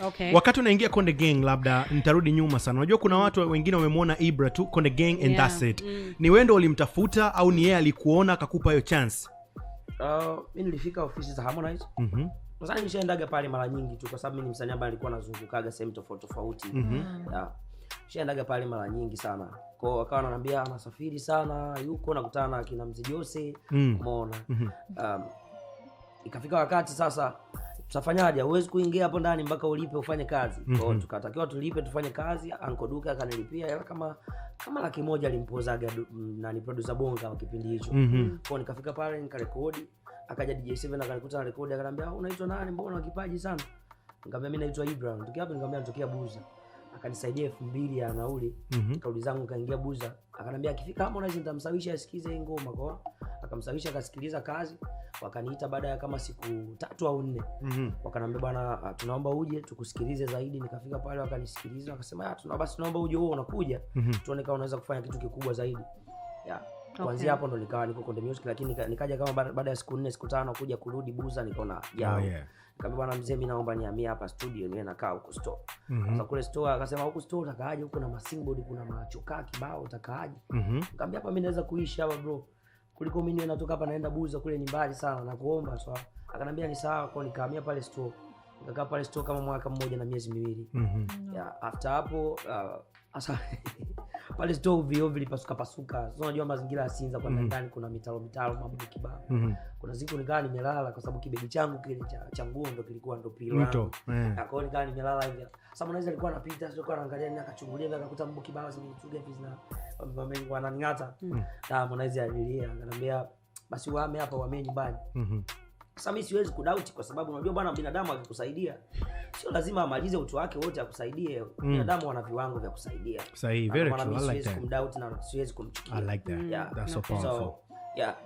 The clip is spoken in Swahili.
Okay. Wakati unaingia Konde Gang, labda nitarudi nyuma sana. Unajua kuna watu wengine wamemwona Ibra tu Konde Gang and that's it. Ni wewe ndo ulimtafuta au ni yeye alikuona akakupa hiyo chance? Mi nilifika ofisi za Harmonize. Nadhani nishaendaga pale mara nyingi tu kwa sababu mi ni msanii ambaye alikuwa anazungukaga sehemu tofauti tofauti. Yeah. Nishaendaga pale mara nyingi sana. Kwa hiyo wakawa wananiambia anasafiri sana, yuko nakutana na kina Mzee Jose, umeona. Ikafika wakati sasa tutafanyaje? Huwezi kuingia hapo ndani mpaka ulipe ufanye kazi. Kwa hiyo tukatakiwa tulipe tufanye kazi. Anko Duka akanilipia hela kama 100,000 alimpozaga nani producer Bonga wa kipindi hicho. Kwa hiyo nikafika pale nikarekodi, akaja DJ7 akanikuta na rekodi, akaniambia, "Unaitwa nani? Mbona una kipaji sana?" Nikamwambia mimi naitwa Ibrahim. Natokea wapi? Nikamwambia natokea Buza. Akanisaidia 2000 ya nauli. Kauli zangu nikaingia Buza. Akaniambia akifika Harmonize nitamsawisha asikize hii ngoma. Kwa hiyo akamsawisha akasikiliza kazi. Wakaniita baada ya kama siku 3 au 4. Wakaniambia bwana, tunaomba uje tukusikilize zaidi. Nikafika pale wakanisikiliza, wakasema, basi tunaomba uje wewe unakuja. Tuone kama unaweza kufanya kitu kikubwa zaidi. Yeah. Kuanzia hapo ndo nikawa niko Konde Music, lakini nikaja kama baada ya siku 4 siku 5 kuja kurudi Buza nikaona ya. Oh, yeah. Nikamwambia bwana mzee, mimi naomba nihamie hapa studio niwe nakaa huko store. Sasa kule store akasema huko store utakaaje? Huko na masingboard kuna machokaa kibao utakaaje? Nikamwambia hapa mimi naweza kuishi hapa bro. Kuliko mimi niwe natoka hapa naenda Buza kule ni mbali sana na kuomba. So akaniambia ni sawa, kwa nikahamia pale store. Nikakaa pale store kama mwaka mmoja na miezi 2. Yeah, after hapo asa pale store vioo vilipasuka pasuka. So unajua mazingira ya Sinza kwa ndani kuna mitaro mitaro mambo kibao. Kuna siku nikawa nimelala kwa sababu kibegi changu kile cha nguo ndo kilikuwa ndo pilo Mto, yangu. Na kwa hiyo nikawa nimelala hivi. Sasa Harmonize alikuwa anapita, sio kwa anaangalia nini, akachungulia hivi akakuta mbu kibao zimenichuga hivi zina wananing'ata. Na Harmonize alilia, akaniambia basi uhame hapa, uhamie nyumbani. Sasa mimi siwezi kudoubt kwa sababu unajua bwana, binadamu akikusaidia sio lazima amalize utu wake wote akusaidie. Binadamu wana viwango vya kusaidia. Sahihi, Na very ndio maana true. I mimi like siwezi that. kumdoubt na siwezi kumchukia. I like that. Yeah. That's so powerful. So, yeah.